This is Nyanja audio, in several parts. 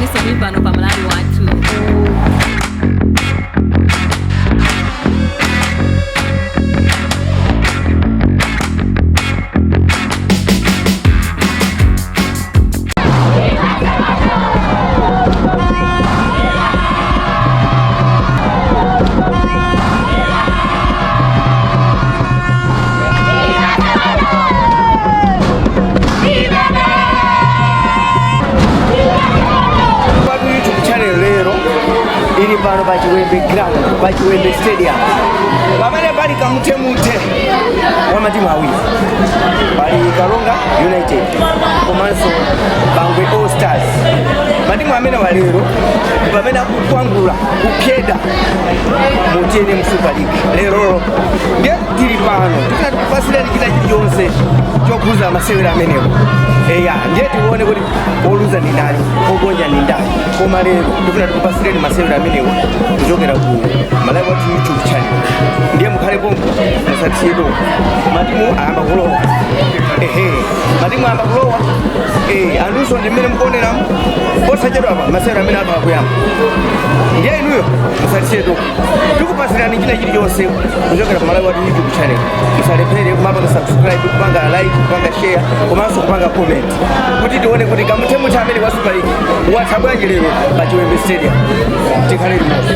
Inunso muli pano pa Malawi Wathu. Patu YouTube channel lero ili pano pa Chiwembe ground, pa Chiwembe Stadium, pamene pali kamuthemuthe wa matimu awiri. Pali Karonga United komanso Bangwe All Stars. Matimu amene walero ndi pamene akukwangula kupheda mu TNM Super League lerolo. Ndiye tili pano tifuna tikupasireni china chilichonse chokhuza masewera amenewo. Eya, ndiye tione kuti oluza ndi ndani, ogonja ndi ndani. Koma lero tifuna tikupasireni masewera amenewo kuchokera ku Malawi Wathu YouTube channel. Ndiye mukhale pompo, musatiyeko. Matimu ayamba kulowa. Ehe, matimu ayamba kulowa. Andunso ndi mmene mukuoneramo, posachedwa apa masewera amene akhala kuyamba. Ndiye inuyo musatiyeko, tikupasirani china chilichonse kuchokera ku Malawi Wathu YouTube channel. Musalephere kumapanga subscribe, kupanga like, kupanga share komanso kupanga comment kuti tione kuti kamuthemuthe amene wa Super League watha bwanji lero pa Chiwembe Stadium. Tikhale limodzi.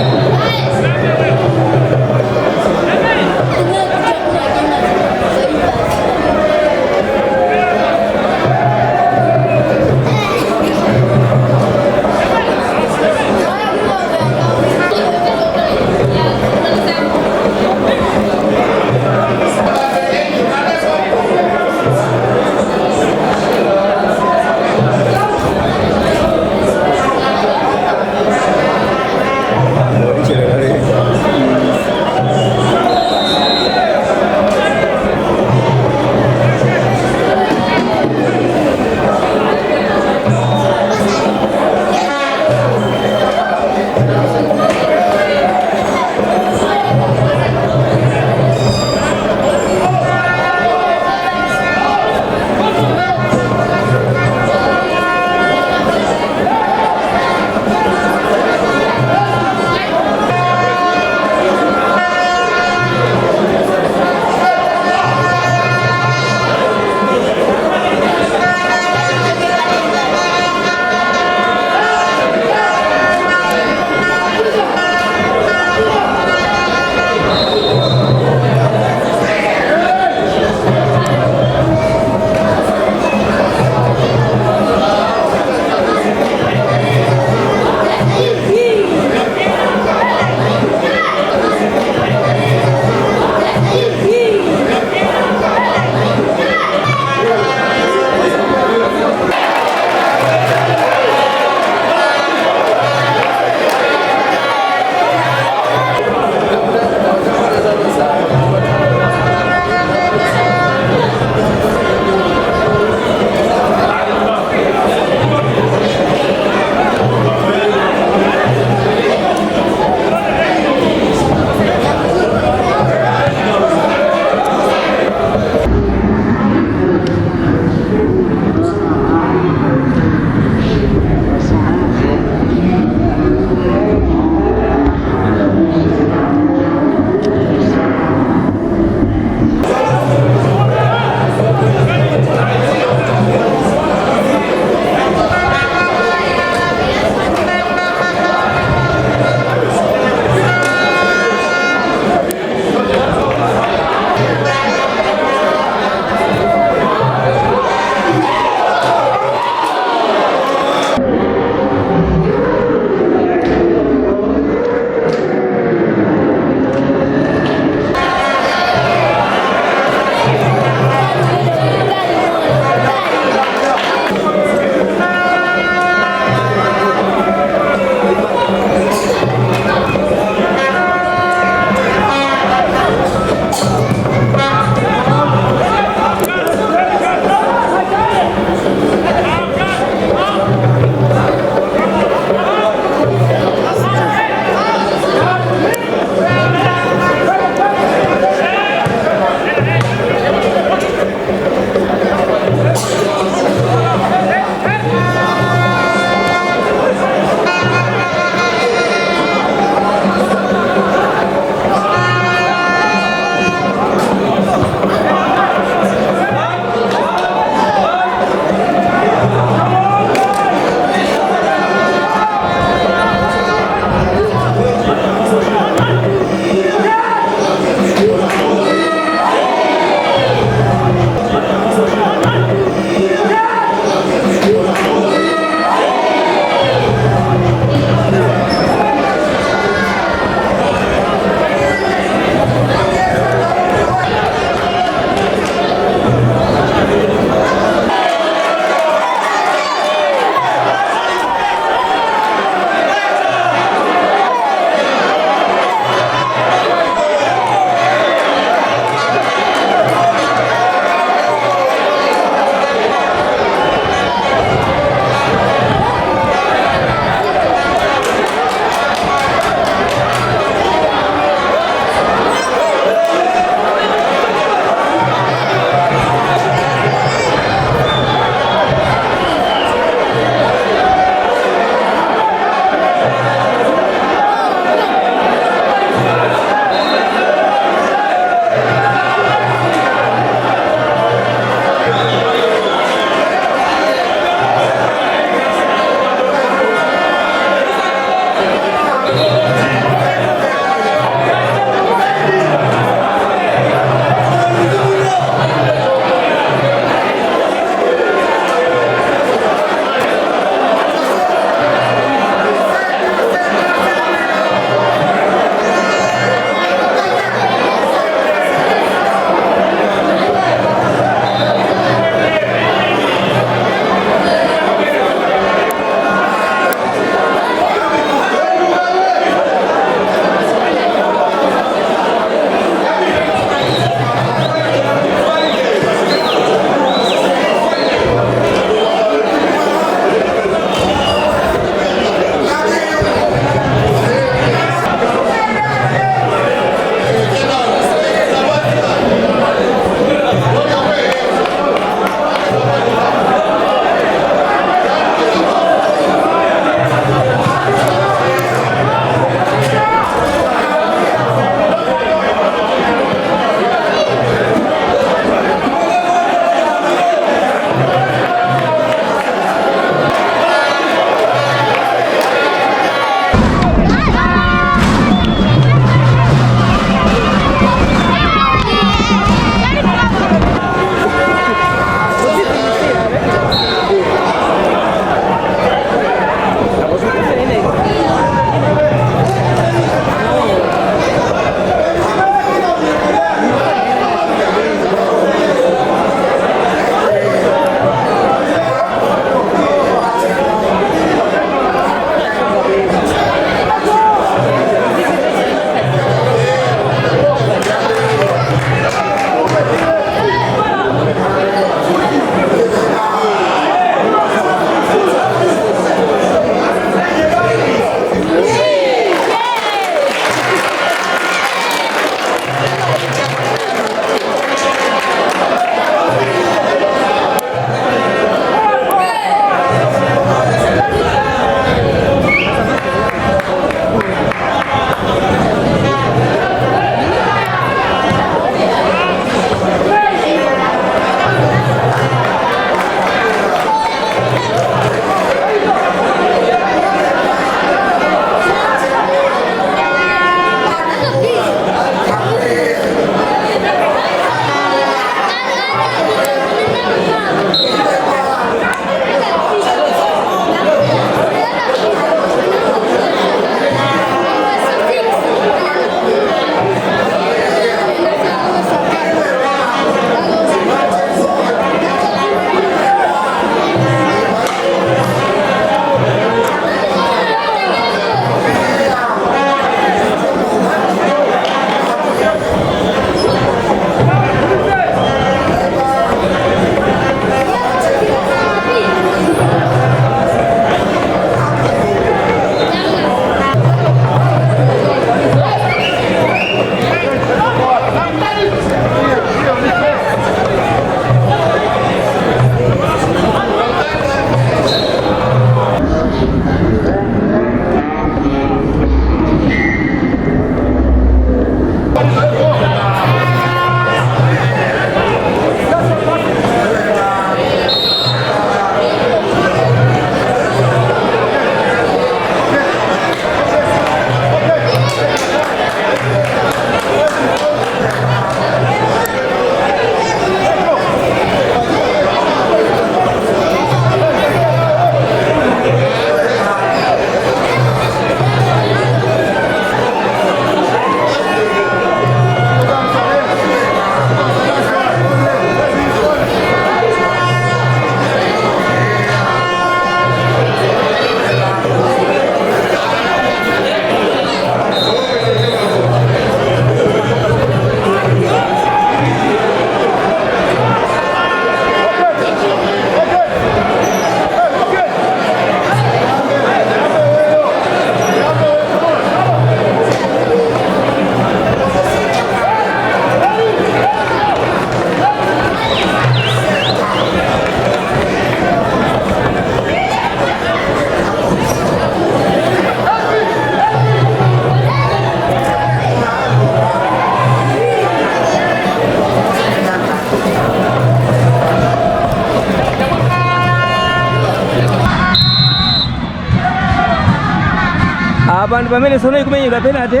Apa ndi pamene sono ikumenyedwa penalty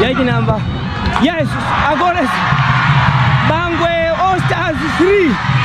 yachinamba. Yes, agoles. Bangwe All Stars 3.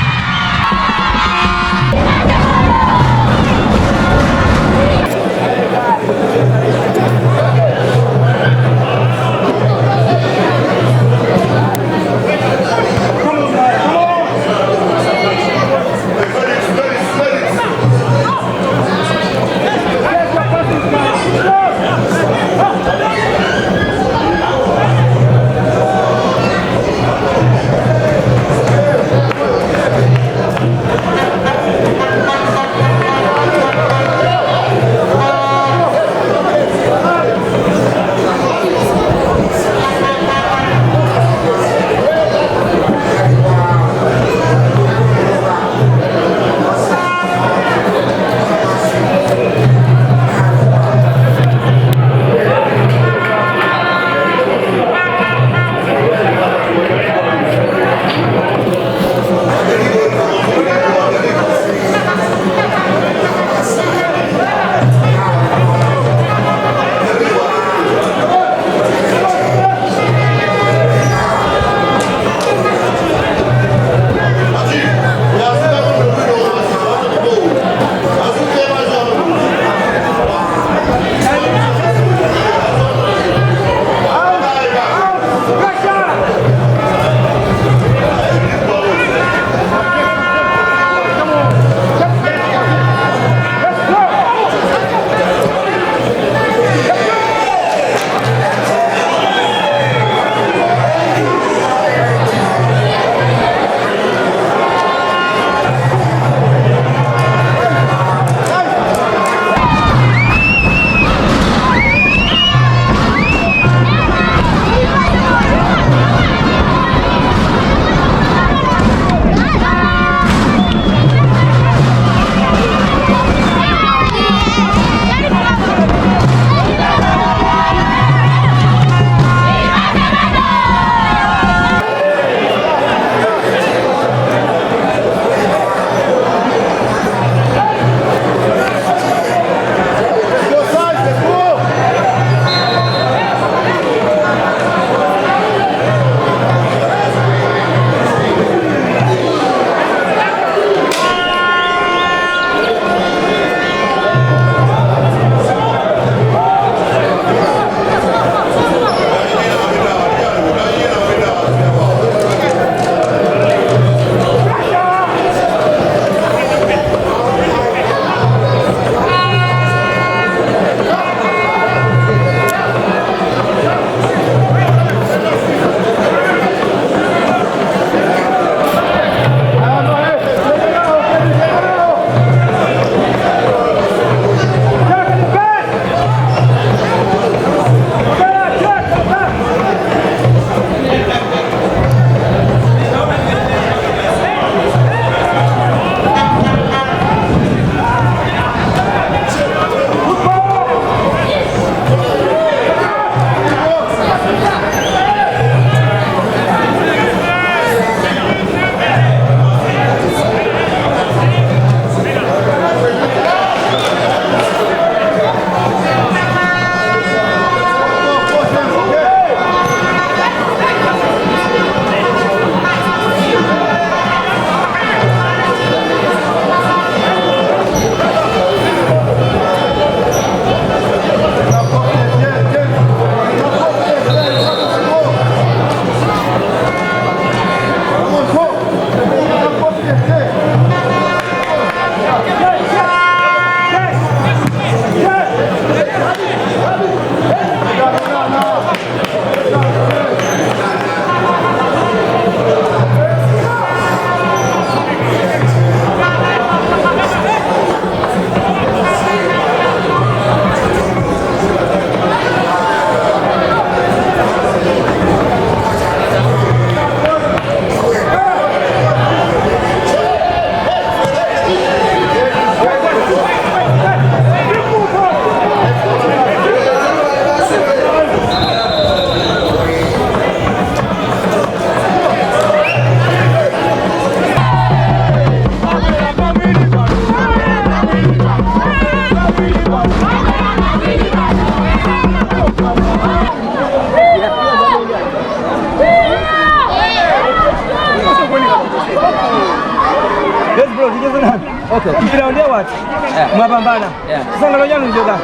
Yes bro, ticheze nani? Okay. Mpira ndiye wati. Yeah. Mwapambana. Yeah. Chisangalalo chanu njoka.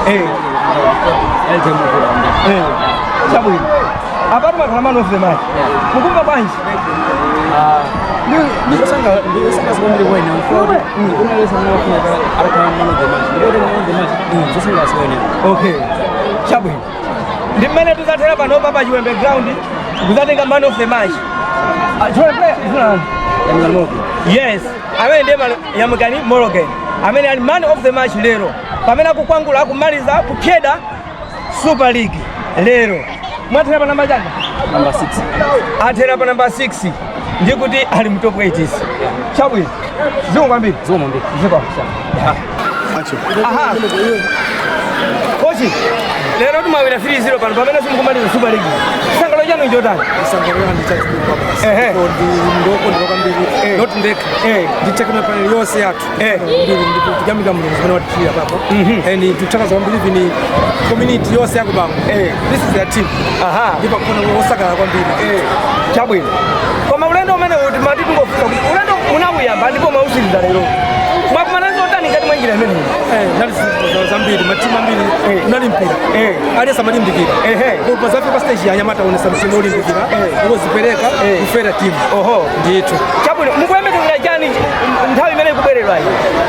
Eh. Eh. Chabwino. Apatu mwakhala man of the match. Mukumva bwanji? Okay. Chabwino. Ndi mmene tizathera panopa pa Chiwembe ground kuzatenga man of the match. Ah, Chiwembe player, zina lani? Yes, amene ndiye Yamikani Morgan amene ali man of the match lero pamene akukwangula akumaliza kupyeda Super League lero. Mwathera pa namba chani? Number 6. Athera pa namba 6 ndi kuti ali mu top 8. Chabwino. Zikomo kwambiri. Zikomo. Aha. Kochi, lero timawina 3-0 pano pamene simukumaliza Super League. Chisangalalo chanu njotani? Ehe. Ndokondwa kwambiri. Eh. Not ndekha. Eh. Ndichekana panel yonse yathu. Eh. Mbiri ndipo tikuyamika Mulungu zimene watichitira papa. And tikuthokoza kwambiri vini community yonse yakubango. Eh. This is their team. Aha. Ndipo akufuna osangalala kwambiri. Eh, chabwino. Koma ulendo umene uti mati tingofunsa kuti ulendo munawuyamba ndipo mwausiriza lero. Mwakumana zotani ngati mwa njira imeneyi? Eh, nali zambiri matimu ambiri Eh. unali mpira. Eh. Aliyense amalimbikira. Ehe. Koma zafika pa stage ya anyamata aonesa mtimu olimbikira. Eh. Uzipereka Eh. kufera timu. Oho. Ndithu. Chabwino, mukuyembekezera chani nthawi imene ikubwererayi?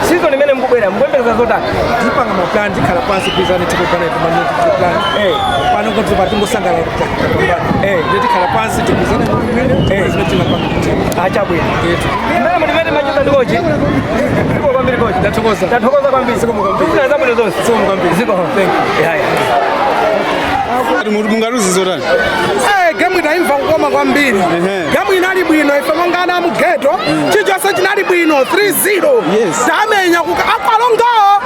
Season imene mukubwera, mukuyembekezera zotani? Tipanga maplan, tikhala pansi kuizana tikupana kumana plan. Eh. Pano kuti patingosangalala kuti tapambana. Eh. Ndiye tikhala pansi tikuzana kumene Eh. zimene tinapanga timu. Ah, chabwino. Ndithu. Mmene mulimene macheza ndi kochi? Zikomo kwambiri kochi. Ndathokoza. Tathokoza kwambiri. Zikomo kwambiri. Tikufuna zabwino zonse. Zikomo kwambiri. Zikomo. Thank you. Yeah, yeah. Mungaluzi zotani? Eh, gemu inaimva kukoma kwambiri. Ehe. Gemu inali bwino ife monga ana amugeto chilichonse chinali bwino 3-0. Yes. Tamenya akwalongawo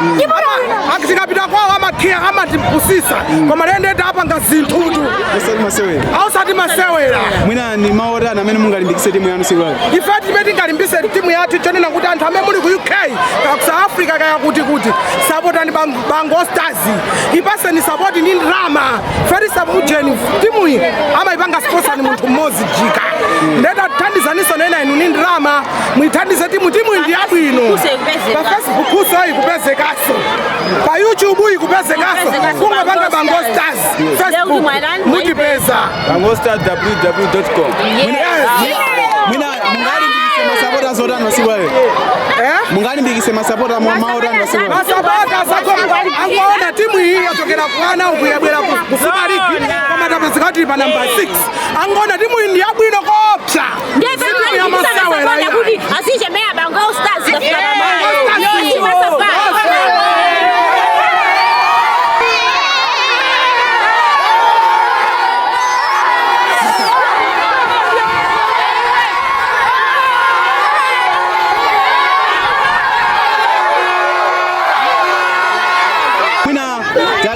tikapita kwawo amakhiya amatipusisa koma lende tapanga zinthutu Osati masewera. ausati masewera. Mwina ni mawu otani amene mungalimbikitse timu yanu tsiku lalo? Ife timene tingalimbise timu yathu chonena kuti anthu amene muli ku UK kaya ku South Africa kaya kuti kuti sapotani Bango Stars, ipaseni sapoti ndi ndalama ferisamujeni timuyi amayipanga sponsor ni munthu mmodzi jika ndeta thandizaniso nena inu ni ndalama muithandize timu timu ndi yabwino. Pa Facebook kuso ikupezekaso, pa YouTube ikupezekaso, kungapanga Bango Stars Facebook mutipeza. Bangostar www.com. Yes. Mwina mungalimbikitse masapota zotani masiku ayo? Eh? Mungalimbikitse masapota mwa mawu otani masiku ayo? Masapota zako angoona timu iyi yachokera kwana uku yabwera ku Super League koma tapezeka tili pa namba 6. Angoona timu iyi ndi yabwino kopsa. Timu ya masewera iyi. Asichemea Bango Stars kafika Bango Stars. Mwina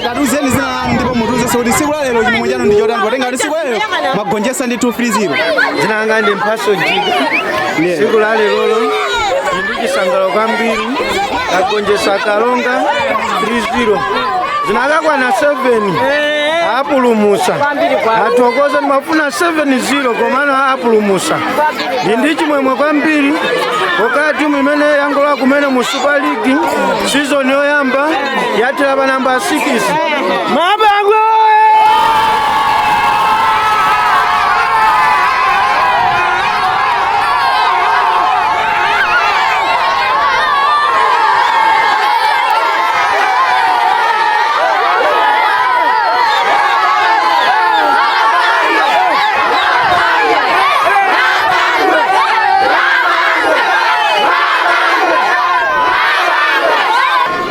tatiuzeni zina lanu ndipo mutiuzenso kuti tsiku la lero chimwemwe chanu ndi chotani potenga kuti tsiku la lero mwagonjetsa ndi 2-0. Dzina langa ndi Mphaso Jika. Tsiku la lerolo ndi chisangalalo kwambiri, tagonjetsa Kalonga 3-0, zinakakwana 7 apulumusa. Athokoza, ndimafuna 7-0 komano apulumusa. Ndi chimwemwe kwambiri pokala timu imene yangola kumene mu Super League season yoyamba yathera pa namba 6. Mabango!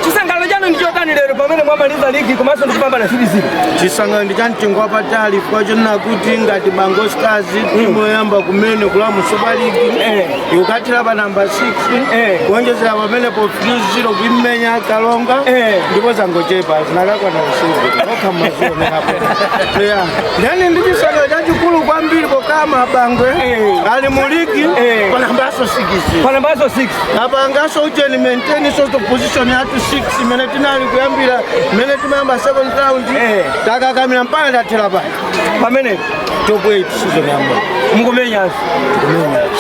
Chisangalalo chanu ndi chotani lero pamene mwamaliza ligi komanso ndikupambana 3-0? Chisangalalo ndi cha mtengo wapatali chifukwa chonena kuti ngati Bango Stars timu yoyamba kumene kula mu Super League Eh. ikukathera pa namba 6, Eh. kuonjezera pamenepo 3-0 kuimenya Kalonga. Eh. Ndipo zangochepa zinakakwana usiku okha mazionerapo. Yeah. Ndani ndi chisangalalo chachikulu kwambiri pokhala Mabangwe Eh. ali mu ligi Eh. pa nambaso 6. Pa nambaso 6. Apangaso ucheni maintain so position yathu 6 imene tinali kuyambira imene timayamba second round. Eh. Takakamira mpaka tathera pano. Pamenepo. Top 8 season yamba. Mukumenyanso.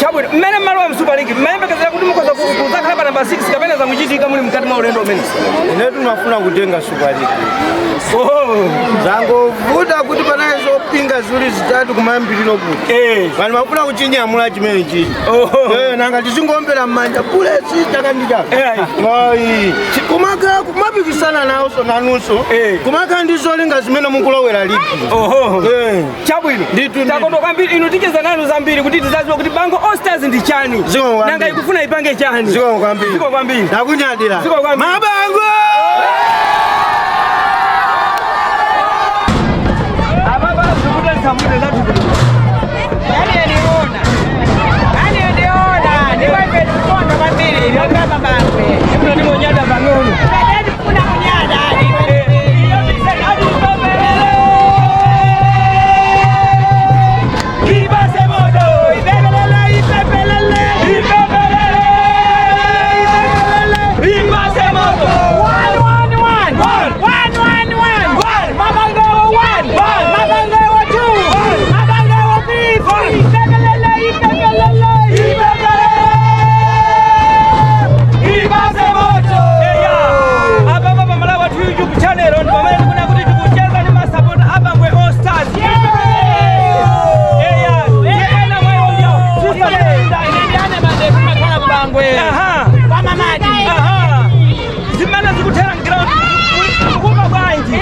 Chabwino, mmene mmalowa mu Super League mmayembekezera kuti mukhoza kuzakhala pa namba 6 kapena zamuchitika muli mkati mwa ulendo umene? Ine tunafuna kutenga Super League. Oh. Zangovuta kuti panali zopinga ziwiri zitatu kumayambiriro kuti vanhu vafuna kuchinyamula chimene chichi. Oho. Nanga tizingombera m'manja Bullets chaka ndi chaka. Ayi, kumaka kumapikisana nawonso nanunso. Kumakhala ndi zolinga zimene mukulowera ligi. Oho. Chabwino. Ndithu, ndithu. Takondwa kwambiri. Inu ticheza nanu zambiri kuti tizaziwe kuti Bango All Stars ndi chani. Zikomo kwambiri. Nanga ikufuna ipange chani. Zikomo kwambiri. Zikomo kwambiri. Ndakunyadira. Zikomo kwambiri. Mabango. Ababa zikuta samune zatu. Ino ndi monyada pang'ono. Apapa pa Malawi Wathu YouTube channel ndi pamene tikuna kuti tikucheza ndi masapota a Bangwe All Stars. Eya, ena mwayo ndio. Aha. Aha. Zimene zikuthera ground kumva bwanji.